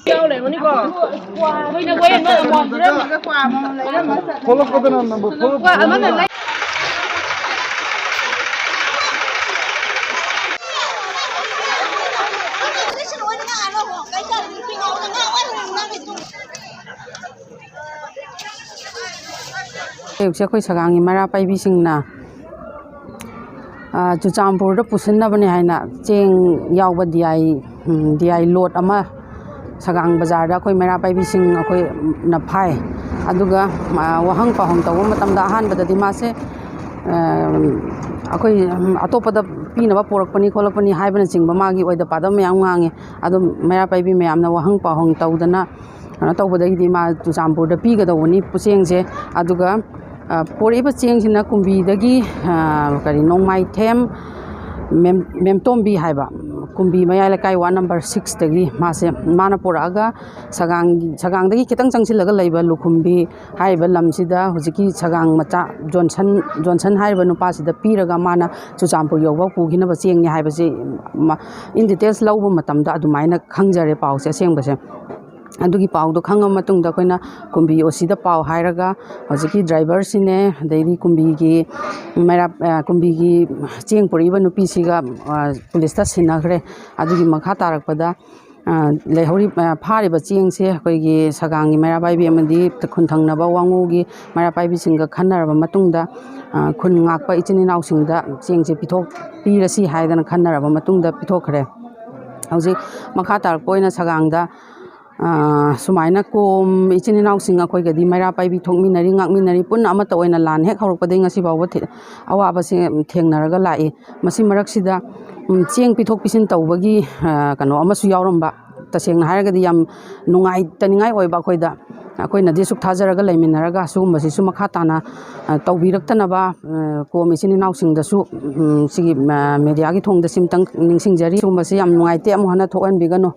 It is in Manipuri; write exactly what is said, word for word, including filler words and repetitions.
ꯌꯥꯎ ꯂꯩꯔꯝꯒꯅꯤꯀꯣ꯫ ꯑꯩꯈꯣꯏꯅ ꯋꯥꯌꯦꯜ ꯑꯃ ꯑꯃꯃꯝ ꯄꯤꯔꯝꯃꯒ ꯀ꯭ꯋꯥ ꯑꯃꯃꯝ ꯂꯩꯔꯝꯃꯒ ꯆꯠꯂꯦ꯫ ꯊꯣꯛꯂꯛꯄꯗꯅ ꯅꯝꯕꯔ ꯀ꯭ꯋꯥ ꯑꯃꯅ ꯂꯩ꯫ ꯑꯌꯨꯛꯁꯦ ꯑꯩꯈꯣꯏ ꯁꯒꯥꯡꯒꯤ ꯃꯩꯔꯥ ꯄꯥꯏꯕꯤꯁꯤꯡꯅ, ꯑ, ꯆꯨꯔꯆꯥꯟꯄꯨꯔꯗ ꯄꯨꯁꯤꯟꯅꯕꯅꯦ ꯍꯥꯏꯅ ꯆꯦꯡ ꯌꯥꯎꯕ D I, um, D I load ꯑꯃ ꯁꯒꯥꯡ ꯕꯖꯥꯔꯗ ꯑꯩꯈꯣꯏ ꯃꯩꯔꯥ ꯄꯥꯏꯕꯤꯁꯤꯡ ꯑꯩꯈꯣꯏꯅ ꯐꯥꯏ꯫ ꯑꯗꯨꯒ, ꯑ, ꯋꯥꯍꯪ ꯄꯥꯎꯍꯪ ꯇꯧꯕ ꯃꯇꯝꯗ ꯑꯍꯥꯟꯕꯗꯗꯤ ꯃꯥꯁꯦ, ꯑ, ꯑꯩꯈꯣꯏ, ꯎꯝ, ꯑꯇꯣꯞꯄꯗ ꯄꯤꯅꯕ ꯄꯣꯔꯛꯄꯅꯤ ꯈꯣꯠꯂꯛꯄꯅꯤ ꯍꯥꯏꯕꯅꯆꯤꯡꯕ ꯃꯥꯒꯤ ꯑꯣꯏꯗ ꯄꯥꯗꯕ ꯃꯌꯥꯝ ꯉꯥꯡꯉꯤ꯫ ꯑꯗꯨꯝ ꯃꯩꯔꯥ ꯄꯥꯏꯕꯤ ꯃꯌꯥꯝꯅ ꯋꯥꯍꯪ ꯄꯥꯎꯍꯪ ꯇꯧꯗꯅ ꯀꯩꯅꯣ ꯇꯧꯕꯗꯒꯤꯗꯤ ꯃꯥ ꯆꯨꯔꯆꯥꯟꯄꯨꯔꯗ ꯄꯤꯒꯗꯧꯕꯅꯤ ꯆꯦꯡꯁꯦ꯫ ꯑꯗꯨꯒ, ꯑ, ꯄꯣꯔꯛꯏꯕ ꯆꯦꯡꯁꯤꯅ ꯀꯨꯝꯕꯤꯗꯒꯤ, ꯑ, ꯀꯔꯤ, ꯅꯣꯡꯃꯥꯏꯊꯦꯝ ꯃꯦꯝ-, ꯃꯦꯝꯇꯣꯝꯕꯤ ꯍꯥꯏꯕ, ꯀꯨꯝꯕꯤ ꯃꯌꯥꯏ ꯂꯩꯀꯥꯏ ꯋꯥꯔꯗ ꯅꯝꯕꯔ ꯁꯤꯛꯁꯇꯒꯤ ꯃꯥꯁꯦ, ꯃꯥꯅ ꯄꯣꯔꯛꯑꯒ ꯁꯒꯥꯡ-, ꯁꯒꯥꯡꯗꯒꯤ ꯈꯤꯇꯪ ꯆꯪꯁꯤꯜꯂꯒ ꯂꯩꯕ ꯂꯨꯈꯨꯝꯕꯤ ꯍꯥꯏꯔꯤꯕ ꯂꯝꯁꯤꯗ ꯍꯧꯖꯤꯛꯀꯤ ꯁꯒꯥꯡ ꯃꯆꯥ ꯖꯣꯟꯁꯟ, ꯖꯣꯟꯁꯟ ꯍꯥꯏꯔꯤꯕ ꯅꯨꯄꯥꯁꯤꯗ ꯄꯤꯔꯒ ꯃꯥꯅ ꯆꯨꯔꯆꯥꯟꯄꯨꯔ ꯌꯧꯕ ꯄꯨꯈꯤꯅꯕ ꯆꯦꯡꯅꯤ ꯍꯥꯏꯕꯁꯤ ꯃ-, in details ꯂꯧꯕ ꯃꯇꯝꯗ ꯑꯗꯨꯃꯥꯏꯅ ꯈꯪꯖꯔꯦ ꯄꯥꯎꯁꯦ ꯑꯁꯦꯡꯕꯁꯦ꯫ ꯑꯗꯨꯒꯤ ꯄꯥꯎꯗꯣ ꯈꯪꯉ ꯃꯇꯨꯡꯗ ꯑꯩꯈꯣꯏꯅ ꯀꯨꯝꯕꯤ ꯑꯣ ꯁꯤꯗ ꯄꯥꯎ ꯍꯥꯏꯔꯒ ꯍꯧꯖꯤꯛꯀꯤ ꯗ꯭ꯔꯥꯏꯚꯔꯁꯤꯅꯦ, ꯑꯗꯩꯗꯤ ꯀꯨꯝꯕꯤꯒꯤ ꯃꯩꯔꯥ-, ꯑ, ꯀꯨꯝꯕꯤꯒꯤ ꯆꯦꯡ ꯄꯨꯔꯛꯏꯕ ꯅꯨꯄꯤꯁꯤꯒ, ꯑ, ꯄꯨꯂꯤꯁꯇ ꯁꯤꯟꯅꯈ꯭ꯔꯦ꯫ ꯑꯗꯨꯒꯤ ꯃꯈꯥ ꯇꯥꯔꯛꯄꯗ, ꯑ, ꯂꯩꯍꯧꯔꯤ-, ꯑ, ꯐꯥꯔꯤꯕ ꯆꯦꯡꯁꯦ ꯑꯩꯈꯣꯏꯒꯤ ꯁꯒꯥꯡꯒꯤ ꯃꯩꯔꯥ ꯄꯥꯏꯕꯤ ꯑꯃꯗꯤ ꯈꯨꯟ ꯊꯪꯅꯕ ꯋꯥꯉꯨꯒꯤ ꯃꯩꯔꯥ ꯄꯥꯏꯕꯤꯁꯤꯡꯒ ꯈꯟꯅꯔꯕ ꯃꯇꯨꯡꯗ, ꯑ, ꯈꯨꯟ ꯉꯥꯛꯄ ꯏꯆꯤꯟ ꯏꯅꯥꯎꯁꯤꯡꯗ ꯆꯦꯡꯁꯦ ꯄꯤꯊꯣꯛ-, ꯄꯤꯔꯁꯤ ꯍꯥꯏꯗꯅ ꯈꯟꯅꯔꯕ ꯃꯇꯨꯡꯗ ꯄꯤꯊꯣꯛꯈ꯭ꯔꯦ꯫ ꯍꯧꯖꯤꯛ ꯃꯈꯥ ꯇꯥꯔꯛꯄ ꯑꯣꯏꯅ ꯁꯒꯥꯡꯗ ꯑ, ꯁꯨꯃꯥꯏꯅ ꯀꯣꯝ ꯏꯆꯤꯟ ꯏꯅꯥꯎꯁꯤꯡ ꯑꯩꯈꯣꯏꯒꯗꯤ ꯃꯩꯔꯥ ꯄꯥꯏꯕꯤ ꯊꯣꯛꯃꯤꯟꯅꯔꯤ, ꯉꯥꯛꯃꯤꯟꯅꯔꯤ, ꯄꯨꯟꯅ ꯑꯃꯠꯇ ꯑꯣꯏꯅ ꯂꯥꯟ ꯍꯦꯛ ꯍꯧꯔꯛꯄꯗꯒꯤ ꯉꯁꯤ ꯐꯥꯎꯕ ꯊꯦ-, ꯑꯋꯥꯕꯁꯦ ꯊꯦꯡꯅꯔꯒ ꯂꯥꯛꯏ꯫ ꯃꯁꯤ ꯃꯔꯛꯁꯤꯗ, ꯎꯝ, ꯆꯦꯡ ꯄꯤꯊꯣꯛ ꯄꯤꯁꯤꯟ ꯇꯧꯕꯒꯤ, ꯑ, ꯀꯩꯅꯣ ꯑꯃꯁꯨ ꯌꯥꯎꯔꯝꯕ, ꯇꯁꯦꯡꯅ ꯍꯥꯏꯔꯒꯗꯤ ꯌꯥꯝ ꯅꯨꯡꯉꯥꯏꯇꯅꯤꯡꯉꯥꯏ ꯑꯣꯏꯕ ꯑꯩꯈꯣꯏꯗ꯫ ꯑꯩꯈꯣꯏꯅꯗꯤ ꯑꯁꯨꯛ ꯊꯥꯖꯔꯒ ꯂꯩꯃꯤꯟꯅꯔꯒ ꯁꯤꯒꯨꯝꯕꯁꯤꯁꯨ ꯃꯈꯥ ꯇꯥꯅ, ꯑ, ꯇꯧꯕꯤꯔꯛꯇꯅꯕ, ꯑ, ꯀꯣꯝ ꯏꯆꯤꯟ ꯏꯅꯥꯎꯁꯤꯡꯗꯁꯨ, ꯎꯝ, ꯁꯤꯒꯤ, ꯑ, ꯃꯦꯗꯤꯌꯥꯒꯤ ꯊꯣꯡꯗ ꯁꯤꯝꯇꯪ ꯅꯤꯡꯁꯤꯡꯖꯔꯤ꯫ ꯁꯤꯒꯨꯝꯕꯁꯤ ꯌꯥꯝ ꯅꯨꯡꯉꯥꯏꯇꯦ, ꯑꯃꯨꯛ ꯍꯟꯅ ꯊꯣꯛꯍꯟꯕꯤꯒꯅꯨ꯫